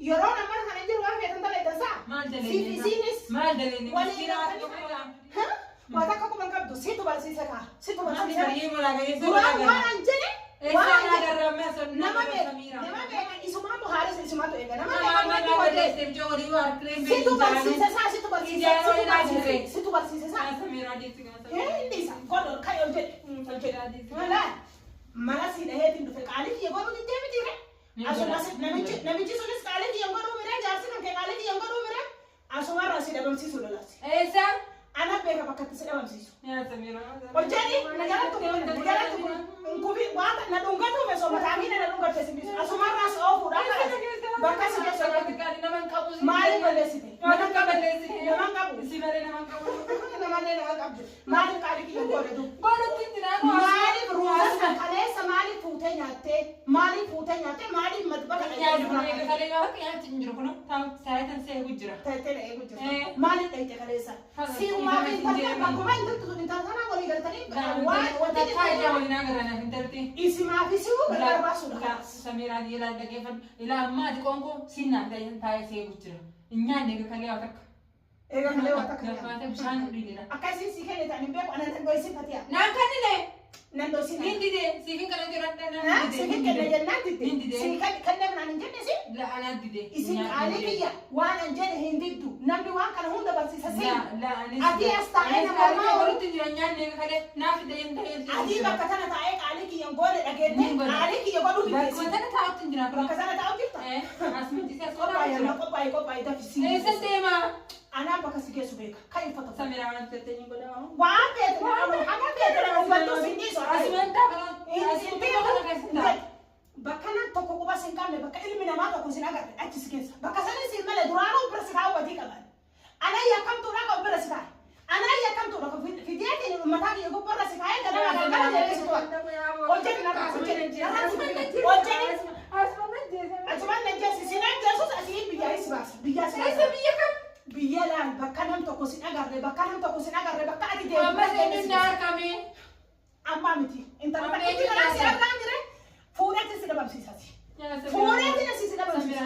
Yeroo nama kana jiru waan feetan dalagan saa. Maal Siif daleenye? isiinis Maal daleenye? waliin Miskiina galtanii. Waa takka quban qabdu situ barsiise kaa. Situ barsiise. Marii mulaa galee Duraan waan an jedhe waan an jedhe nama nama beeka nama beeka isumaatu haarisa isumaatu eega nama beeka namatti hojjete. Situ barsiise saa situ barsiise situ barsiise situ barsiise saa. Inni isa godhu kan ol jedhe ol jedhe. Mala mala si dhaheetiin dhufe qaalii kiyya godhuu diddee miti re. Asuma namichi sunis qaalii kiyya godhuu mire jaarsi kan kee qaalii kiyya godhuu mire asumarraa si dhabamsiisuu lalaasi. Ana beeka bakka itti si dhabamsiisu. Ol jedhi na jalatti kun na jalatti kun hin kufi waan na dhungatu mesoo mataa miila na dhungatte si dhiisu asumarraa si oofuudhaan bakka si geessu maaliif balleessite? Nama hin qabu. Namallee nama hin qabdu. Maaliif qaalii kiyya godhe du? Maaliif ruuza san kaleessa maaliif fuutee nyaattee? Maaliif fuutee nyaattee? Maaliif madbaka Teettee na eegu jirta. Maaliif dhayite kaleessa? Siirumaa fi intalli bakkuma intalli sun intala sanaa walii galtanii waan wanti isimaa fi si'uu gargar baasuudha. Samiiraan ilaa dhaggeeffadhu. Ilaa ammaa ati qoonqoo sinnaan taa'ee seegu jira. Hin nyaanne egaa kalee waa takka. Egaa kalee waa takka nyaata. Gabaatee bishaan dhugedha. Akka isin sii kenne ta'an hin beeku ana nan dho'isin fatiya. Naan kennine Nan dho'isin. hin dide siifin kana jedhadha naan dide. Siifin kenne jennaan Hin didde. dide. Sii kenneef naan hin jenne si. La anaan dide. Isin qaalii kiyya waan an jedhe hin diddu. Namni waan kana hunda barsiisa La siin. la anis. Ati as taa'ee nama ormaa oolu. Walitti jira nyaanne egaa kalee naaf fide hin ta'e. Ati bakka tana taa'ee qaalii kiyya hin goone dhageette Hin godhe. qaalii kiyya godhuu Bakkuma diddeessi. tana taa'utti hin jira. Bakka sana taa'u jirta. As mijjisee as Qophaa'e jira. qophaa'e qophaa'e dafisi. Eessa deemaa? Anaan bakka si geessu beeka. Kan uffata. Samiraa waan jettee hin godhamu. Waan beektu nama haga beektu nama hubattuu sin dhiisu. Asumaan ta'a. Asumaan kana keessa ta'a. Bakka nan tokko quba sin qabne bakka ilmi namaa tokko sin agarre achi si keessa. Bakka sanis sin malee duraanuu bira si kaawwatii qaban. Ana yakkamtuudha kan bira si kaa'e. Ana yakkamtuudha kan fideetiin mataa kiyya gubbarra si kaa'ee ganama galgala deebisi tu'a. Hojjedhi narraa hojjedhi narraa hojjedhi. Asumaan na jeessi sin ajjeesus asii biyyaa si baasa. Biyyaa si baasa. Biyya laal bakka nam tokko sin agarre bakka nam tokko sin agarre bakka ati deemtu. Ammaa miti. Intala Amma takkitti eenyu kanaa si nyaata? argaa jire fuudhatti si dhabamsiisati. Fuudhatti na si dhabamsiisa.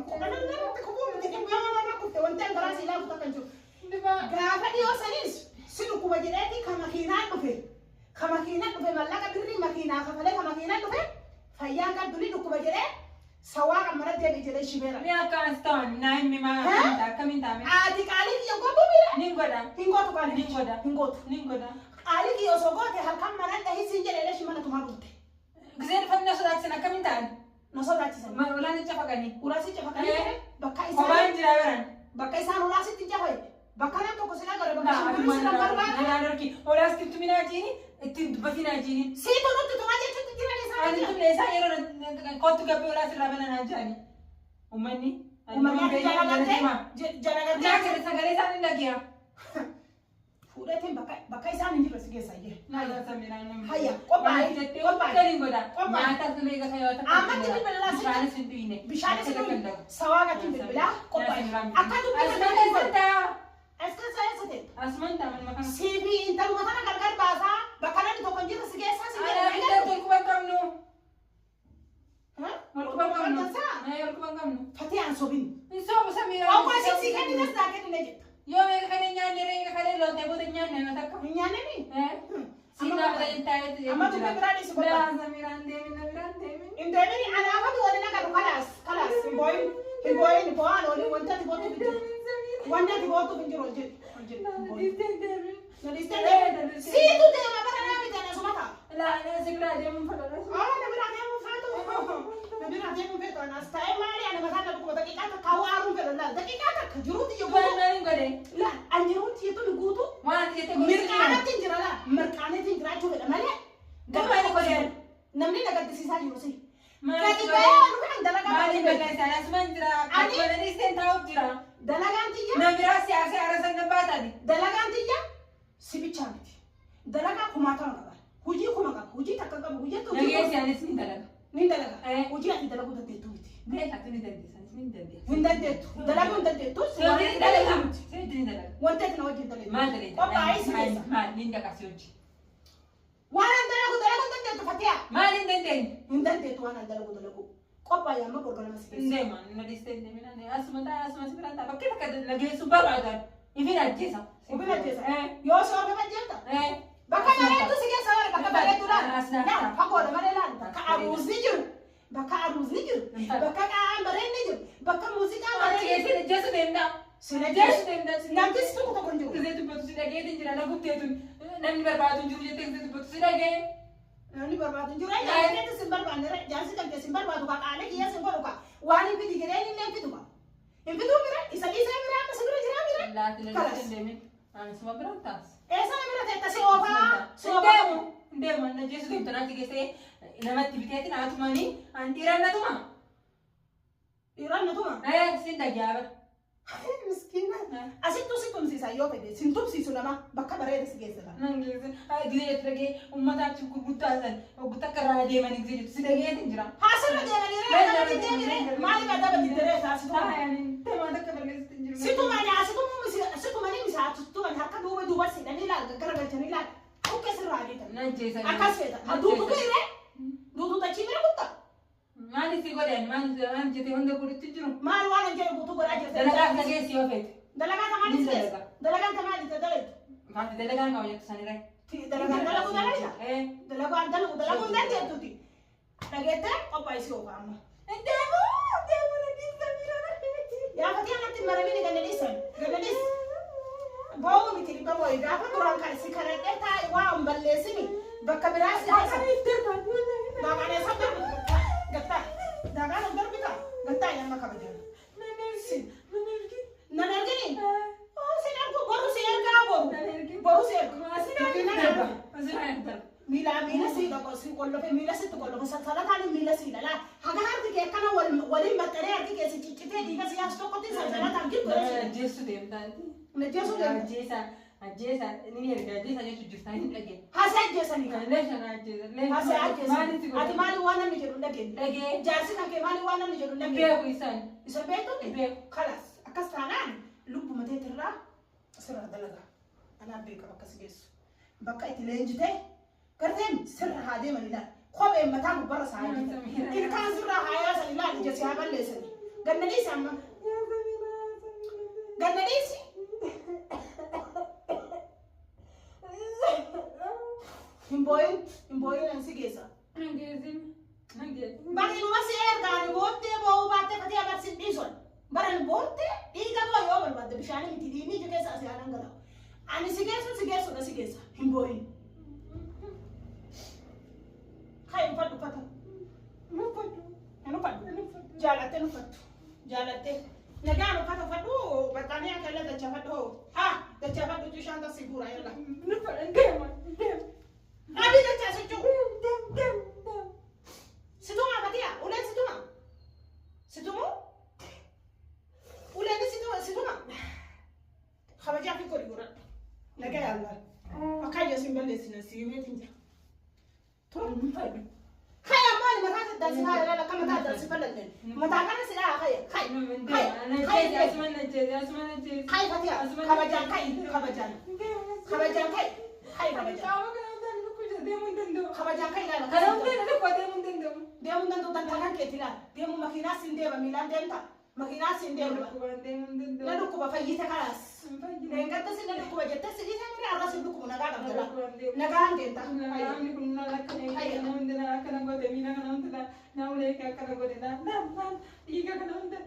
Qodhanarratti kubuu miti dhibba namarra kufte wanti an garaa si ilaalu takka hin jiru. Gaafa dhiyoo saniis si dhukkuba jedheeti ka makiinaan dhufe. Ka makiinaan dhufe mallaqa birrii makiinaa kafalee ka makiinaan dhufe fayyaan qabdu ni dhukkuba jedhee sawaa kan mana deebi'e jedhee shibeera. Ati qaalii kiyya gootuu miira? Hin gootu qaalii Nin godha. Hin gootu. Qaalii kiyya osoo goote halkan mana dhahii siin jedhee leshi mana tumaa dhufte. Na sodaachisan. Ulaasi cafaqanii bakka isaan bakka isaan ulaasitti cafaqe bakka nam tokko sin agarre bakka shimbirri sin barbaade. Ittiin dubbatinaa jiiniin. Siitu nutti tumaa jechuutti jiran isaan Ani jira. tun eessaa yeroo kottu gabbee olaa sirraa bana naan jedhani. Uummanni. Uummanni jala gartee jala gartee Sagalee isaan hin dhagi'a. fuudheetiin bakka bakka isaan hin jirre si geessa iyyee. Hayya qophaa'e, qophaa'e. Qophaa'e. Nyaata sun eega kan Ammatti bilbilaa si- Bishaanis hin dhuyne. Bishaanis hin dhuyne. Sawaa gatiin bilbilaa qophaa'e. Akka dubbii Asumaan kana keessa ta'a. As keessa eessa ta'e? Asumaan ta'a manuma kana. Siifi intaluma tana gargar baasaa bakka namni tokko hin jirre si geessaa si Anaa fi jedhe. Wal quban qabnu. Wal quban qabnu. Qabnu. Wal quban qabnu. Fatee aan sobin. Hin soobu Samiraa. Okkoo isin sii kennitas naa kennine jetta. Yoo meeqa kan hin nyaanne re'ee kan loltee booda hin nyaanne nama takka. Hin nyaannemi? Amma Amma dubbii biraa dhiisi qophaa'e. Samiraan deemin, Samiraan deemin. Hin deemini anaafatu waliin agarru kalaas kalaas hin boo'in hin boo'in boo'aan waliin wanti ati gootuuf hin jiru. Wanti ati gootuuf hin jiru ol jedhi ol jedhi hin boo'in. Dhiistee deemin. Na dhiistee deemi. Siitu deema bara naa miti ana suma ta'a. Laa si biraa deemuun fedha. Aa na biraa deemuun feetu. Na biraa deemuun feetu anaas ta'ee maali ana mataan na dhukkuba daqiiqaa takka hawaa fedha laal daqiiqaa takka jiruu tiyya Waan guutuu. maaliin godhe? Laal an jiruu tiyya tuni guutuu Waan ati jettee godhu. mirqaanatti hin jira laal mirqaanatti hin jiraachuu fedha malee. Maali godhe? Namni na gaddisiisaa jiru si. Maali Gadi godhe? ba'ee dhufaan dalagaa Maaliin baay'ee balleessan? Asumaan jira. Ani- Godhanii seen taa'uuf jira. Dalagaan tiyya Na biraa siyaasa arasan na baatani. dalagaan tiyya si bichaa miti. Dalagaa kumaatama qaba. Hojii kuma qaba. Hojii takka qabu. Hojii hojii Nageessi anis ni dalaga. ni dalaga. Eh. Hojii ati dalaguu dandeettu miti. Beeka ati ni dandeessa anis ni dandeessa. Hin dandeettu. Dalaguu hin dandeettu. Si waan Seetiin dalaguu dalaga. miti. Seetiin dalaga. Wanti ati na wajjin dalagdu. Maal dalaga? Qophaa'ee si keessa. Maal ni dhaqasi hojii. Waan an dalagu dalaguu hin dandeettu Fatiyaa. Maal hin dandeenye? Hin dandeettu waan an dalagu dalaguu. Qophaa'e amma borga nama si geessa. Deema na dhiistee hin deemin asuma taa'e asuma si biraan ta'a bakkee takka na geessu barbaadan ifin ajjeesa. Ifin ajjeesa. Yoo si orma ajjeefta. Bakka bareeddu si geessa bare bakka bareeddu laal. Laal fagoodha malee laal bakka aruuzni jiru. Bakka aruuzni jiru. Bakka qaa'aan bareenni jiru. Bakka muuziqaan Achi bareenni jiru. geessee ajjeesu deemta. Sin Ajjeesu ajjeesu. deemta. Namtis tokko tokko hin jiru. Gisee dubbatu si dhageetiin jira na gubteetu namni barbaadu hin jiru jettee gisee dubbatu si dhagee. Namni barbaadu hin jiru. Jaarsi keetti sin barbaanne jaarsi kan keessi hin barbaadu ka qaalee kiyya sin godhu ka waan hin fidi jedhee inni hin fidu ka. Hin fiduu mira isa dhiisee mira amma si bira jiraa mira. Laati na dhiistee hin deemin. Ani suma biraan taas. Eessa na bira teetta si oofaa si oofaa. Deemu deemu na jeesu deemtu naatti geessee namatti biteetiin haa tumanii an dhiiraan na tuma. Dhiiraan na tuma. Sin dhagyaa bara. Miskiina. Asittuu si tumsiisa yoo fedhe sin tumsiisu nama bakka bareeda si geessa. Nan geesse gisee jettu dhagee uummata achi gurguddaa san oggutta akka irraa deemanii gisee jettu si dhageetiin jira. Haasirra deemanii ree adaba diddeemire maaliif adaba diddeeree taasisu? Taa'anii tamaa takka balleessitti hin jiru. Situmani asitumuu situmanii misaatutumani harka duuba duuba siidhanii ilaal garagalchanii ilaal dhukke sirraa adeetan. Nan jeessa. Akkas feeta. Duutu irree duutu dachii bira kutta. Maali si godhan maali maali jettee hunda godhutti jiru. Maal waan hin jedhu guutuu godhaa jirta. Dalagaa akka geessi yoo feete. Dalagaa tamaali si geessa. Dalagaan tamaali ta dalagdu. Faati dalagaan qaba jettu sanirra. Dalagaan dalagu dalagda. Dalagaan dalagu dalagu hin dandeettuti. Dhageettee qophaa'isi oofa amma. Deemu deemu na dhiisa miira. Yaa fakkii anatti hin maramini ganna dhiisan. Ganna dhiis. Boo'u miti dhibba boo'i gaafa duraan kan si kadhadhee taa'e waa hin balleessini bakka biraa si geessa. Daaqaan eessa darbitu gattaa. Daaqaan ol darbita gattaa nama kabajan. Nan ergini. Oo sin ergu boru si ergaa boru. Boru si ergu. Miila miila si dhaqo si qollofe miila sitti qollofe sansalataan miila si dhala. Haga harki kee akkana waliin maxxanee harki kee si ciccitee dhiiga si yaas tokkotti sansalataan giddu. Ajjeessu deemtaa. Najjeessu deemta. Ajjeesa ajjeesa ni erga ajjeesa jechuun jirta hin dhagee. Haasee ajjeesanii. Leeshan ajjeesa. Haasee ajjeesanii. Ati maali waan namni jedhu hin dhageenye. Dhagee. Jaarsi kan kee maali waan namni jedhu hin dhageenye. Beeku isaan. Isa beektuuni? Beeku. Kalas akkas taanaan lubbuma teetirraa sirraa dalagaa. Anaan beeka bakka si geessu. Bakka itti leenjitee garteen sirra haa deeman ilaali. Kopheen mataa gubbarra isaa haa jiran. Ilkaan sirraa haa yaasan ilaali ija si haa balleessani. Ganna dhiisi amma. Ganna dhiisi. Hin boo'in hin boo'in an si geessa. Nan geessin. Nan geessin. Barinuma si ergaan booddee boo'uu baattee fatee agarsiin dhiison. Baran booddee dhiiga boo yoo barbaadde bishaan miti dhiigni ija keessa asii haa dhangala'u. Ani si geessu si geessuudha si geessa hin boo'in. Kai uffadhu uffata. Hin uffadhu. Jaalattee hin uffattu. Jaalattee. Nagaan uffata uffadhu baxxaanii akka illee dachaafadhu hoo. Haa dachaafadhu bishaan tasii guuraa yalla. Dhabii dachaa socho'u. Situma Fatiha uleen situma. Situmu? Uleen situma situma. Kabajaa fi godhi godhadhu. Nagaa yaalaa. Akka ija sin balleessine si himeetiin jira. Kaya maali mataa addaan si haa ilaala akka mataa addaan si bal'anne. Mataa kana si dhaha kaya kaya kaya kaya Fatiha kabajaan kaya kabajaan kabajaan kaya kaya kabajaan kabajaan kaya ilaala. Deemuu danda'u dantaa keetti ilaala. Deemuu makiinaa siin deema miilaan deemta. Makiinaa siin deema. Na dhukkuba fayyite kalaas. Leengatta si na dhukkuba jettee si dhiisee mira arra si dhukkubu nagaa qabda laa. Nagaan deemta. Namni kun na akkana namni na akkana godhe miila kana hunda na ulee akkana godhe na na dhiiga kana hunda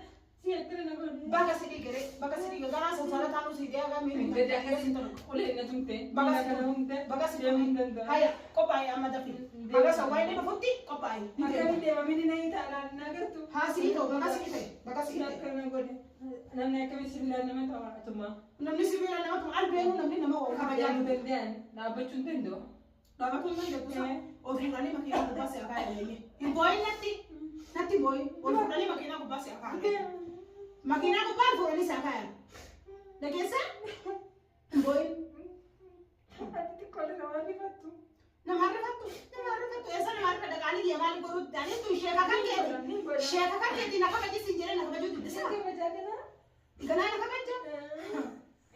si akkana na godhe. Baga si dhiigere baga si dhiige garaa sansalataan si dhiiga miila. Gadi akkasi ulee na tumte Baga miila si kana hunda Baga si deemuu hin danda'u. Haya qophaa'e amma dafi. Baga sa waa inni dhufutti qophaa'e. Akkamitti deema miilli na hiita na agartu. Haa sii ta'u baga sii ta'e baga sii ta'e. Akkana godhe namni akkamitti sibiilaan nama ta'u Namni sibiila nama tuma albeenuu namni nama wal kabajaa Kabajaan danda'an dhaabbachuu hin danda'u. Dhaabatuun nan jedhu ol fuudhanii makiinaa gubbaa si akaa'e eeyyee. Hin boo'in natti natti boo'in ol fuudhanii makiinaa gubbaa si akaa'e. Makiinaa gubbaa ol fuudhanii si akaa'e. Dhageessa? Hin boo'in. Ati xiqqoo nama rifattu. Nama rifattu nama rifattu eessa nama rifadha qaalii kiyya maali godhutti ani tun sheeka kan keeti sheeka kan keeti na kabajisi hin jedhee na kabajuu diddisa. Kabajaa kanaa. Ganaa na kabaja.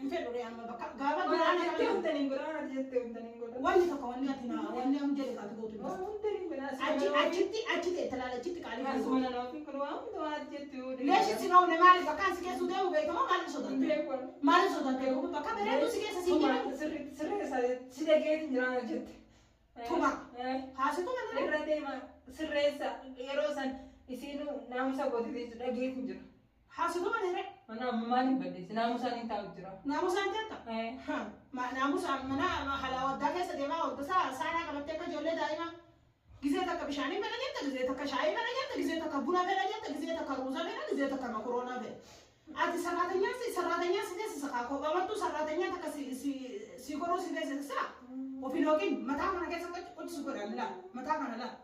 Hin fedhu ree amma bakka gaafa Waan duraan jettee hunda hin godha. Waan jettee hunda hin godha. Wanni tokko wanni ati naa wanni am jedhe kaati gootu hin Waan jiru. hunda hin godha. Achi achitti achi ta'e talaala achitti qaalii kan Asuma gootu. na ofiin kun waan hunda waan jettu. Leeshi si noofne maaliif bakka ani si keessuu deemu beekamoo maaliif sodaatte? Beeku. Maaliif sodaatte? Bakka bareedu si keessa si jedhamu. Sirreessa si dhageetiin jiraan jette. Tuma. Haasitu mana. Irra deema sirreessa yeroo san isiin naamusa goote jechuudha dhageetiin jira. Haasitu mana ree. Mana amma maaliin balleessi naamusaan hin taa'u jira. Naamusaan teetta. Naamusaan mana halaawaddaa keessa deemaa oolta saanaa qabattee akka ijoollee daa'imaa. Gizee takka bishaanii fedha jetta, gizee takka shaayii fedha jetta, gizee takka buna fedha jetta, gizee takka ruuza fedha, gizee takka makoroonaa fedha. Ati sarraatanyaa si sarraatanyaa si teessisa kaa kophamattuu sarraatanyaa takka si si si goruu si teessisa. Ofiin yookiin mataa kana keessa qochisi godhan laa mataa kana laa.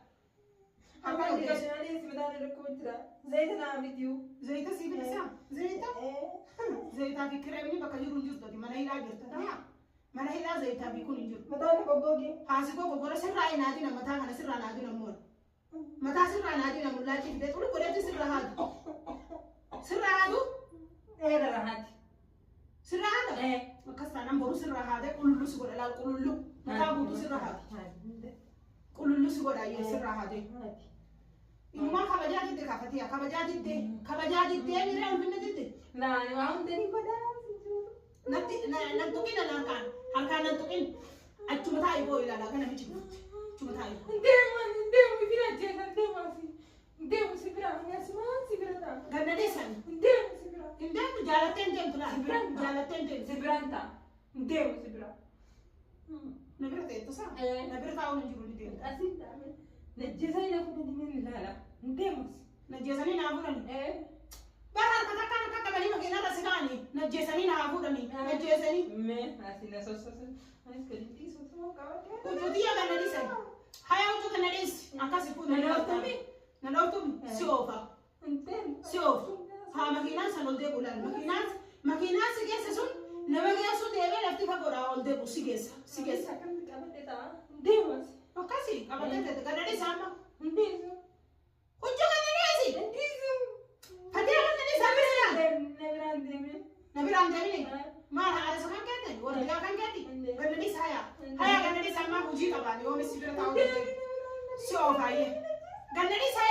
Amma adeemsi mataan rakkoo jira. Zayita naa bitiu. Zayita si bilisa zayita zayitaa fi kireemni bakka jiru hin jirtu mana hidhaa jirta tamaa mana hidhaa zayitaa fi kun hin jiru. Mataan goggoge. Haasi goggora sirraa hin haadina mataa kana sirraa hin haadina moora. Mataa sirraa hin haadina mul'aachii fidee xulu godhetti sirra haadu. Sirra haadu. Dheera rahaati. Sirra haada. Akkas taanaan boruu sirra haadee qulullu si godha laal qulullu. Mataa guutuu sirra haadu. Qulullu si godha ayyee sirra haadee. Inumaa kabajaa didde kaafatiya kabajaa didde kabajaa diddee miiree ulfinna didde. Naani waan hunda ni godha. Natti nan tuqin nan harkaan harkaan nan tuqin achuma taa'ii boo ilaalaa kana michi buutti achuma taa'ii. Deemu deemu bira jeetan deemu asi. Deemu si bira asumaan si bira ta'a. Ganna dhiisan. Deemu si bira. Hin deemtu jaalattee hin deemtu laal. Jaalattee hin deemtu. Si biraan ta'a. Deemu si bira. Na bira teettu saa. Na bira taa'uun hin jiru ni deemtu. Asiin taa'ame. Najjeesanii na fuudhanii ni ilaala. Deemus. Najjeesanii naa fuudhanii. Bara harka takkaan akka qabanii makiinarra si kaa'anii najjeesanii naa fuudhanii najjeesanii. Mee asii na sossosu. Anis gadi dhiisu osoo qabadde. Huccuutiyya ganna dhiisan. Haya huccuu kana dhiisi akkasi fuudhanii. Na dhooftumi? Na dhooftumi si oofa. Deemu. Si oofa. Haa makiinaan san ol deebi'u laal makiinaan makiinaan si geesse sun nama geessu deemee lafti fagoodhaa ol deebi'u si geessa si geessa. Akkamitti qabadde ta'a? Deemus. Akkasi qabattee teette ganna dhiisa amma. Deemu. Huccuu ganna dhiisi. Deemu. Fatee ganna dhiisa bira. Na biraan deeme. Na biraan deemine. Maal haadha kan keete wardiyaa kan keeti ganna dhiisa haya haya ganna dhiisa amma hojii qabaan yoo si bira taa'u dandeenye si oofaayyee ganna dhiisa.